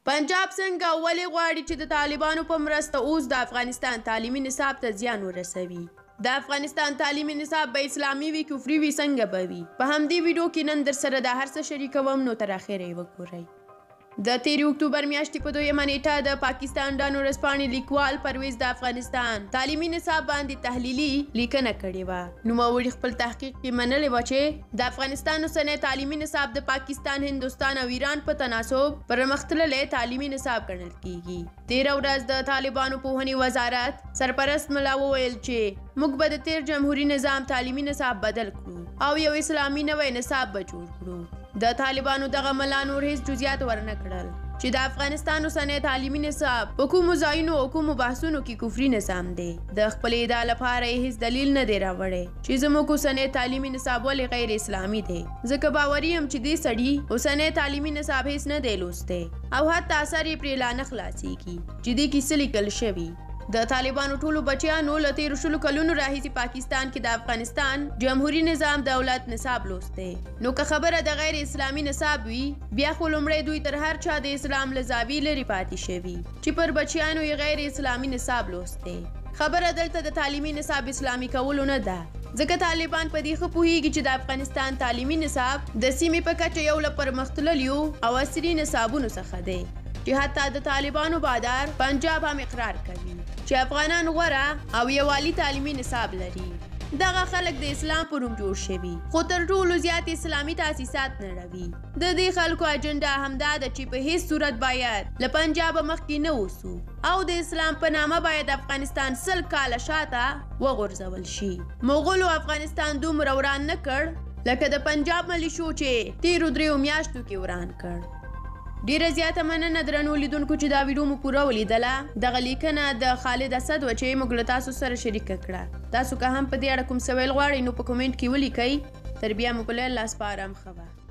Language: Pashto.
پنجاب څنګه او ولې غواړي چې د طالبانو په مرسته اوس د افغانستان تعلیمي نصاب ته زیان ورسوي؟ د افغانستان تعلیمي نصاب به اسلامي وي، کفري وي، څنګه به وي؟ په همدې ویډیو کې نن درسره دا هر څه شریکوم، نو تر اخره یې وګورئ. د تېرې اکتوبر میاشتې په دویمه نېټه د پاکستان ډان ورځپاڼې لیکوال پرویز د افغانستان تعلیمي نصاب باندې تحلیلي لیکنه کړې وه. نوموړي خپل تحقیق کې منلې وه چې د افغانستان اوسنی تعلیمي نصاب د پاکستان، هندوستان او ایران په تناسب پرمختللی تعلیمي نصاب ګڼل کیږي. تېره ورځ د طالبانو پوهنې وزارت سرپرست ملا وویل چې موږ به د تېر جمهوري نظام تعلیمي نصاب بدل کړو او یو اسلامي نوی نصاب به جوړ کړو. د طالبانو دغه ملا نور هیڅ جزئیات ورنه کړل چې د افغانستان اوسنی تعلیمي نصاب په کومو ځایونو او کومو بحثونو کې کفري نظام دی. د خپلې ادعا لپاره یې هیڅ دلیل نه دی راوړی چې زموږ اوسنی تعلیمي نصاب ولې غیر اسلامي دی، ځکه باوري یم چې دې سړي اوسنی تعلیمي نصاب هیڅ نه دی لوستی او حتی اثر یې پرې لا نه خلاصیږي چې دې کې څه لیکل شوي. د طالبانو ټولو بچیانو له تېرو 20 کلونو راهیسې پاکستان کې د افغانستان جمهوري نظام دولت نصاب لوستی، نو که خبره د غیر اسلامي نصاب وي، بیا خو لومړی دوی تر هر چا د اسلام له زاویې لرې پاتې شوي چې پر بچیانو یې غیر اسلامي نصاب لوستی. خبره دلته د تعلیمي نصاب اسلامي کولو نه ده، ځکه طالبان په دې ښه پوهیږي چې د افغانستان تعلیمي نصاب د سیمې په کچه یو له پرمختللیو او عصري نصابونو څخه دی، چې حتی د طالبانو بادار پنجاب هم اقرار کوي چې افغانان غوره او یو عالي تعلیمي نصاب لري. دغه خلک د اسلام په نوم جوړ شوي، خو تر ټولو زیات اسلامي تاسیسات نړوي. د دې خلکو اجنډا همدا ده چې په هیڅ صورت باید له پنجابه مخکې نه اوسو او د اسلام په نامه باید افغانستان 100 کاله شاته وغورځول شي. مغولو افغانستان دومره وران نه کړ لکه د پنجاب ملیشو چې تیرو 3 میاشتو کې وران کړ. ډیره زیاته مننه درنو لیدونکو چې دا ویډیو مو پوره ولیدله. دغه لیکنه د خالد اسد وه چې موږ له تاسو سره شریکه کړه. تاسو که هم په دې اړه کوم څه ویل غواړئ نو په کومنټ کې ولیکئ. تر بیا مو په لوی الله سپارم. ښه وخت.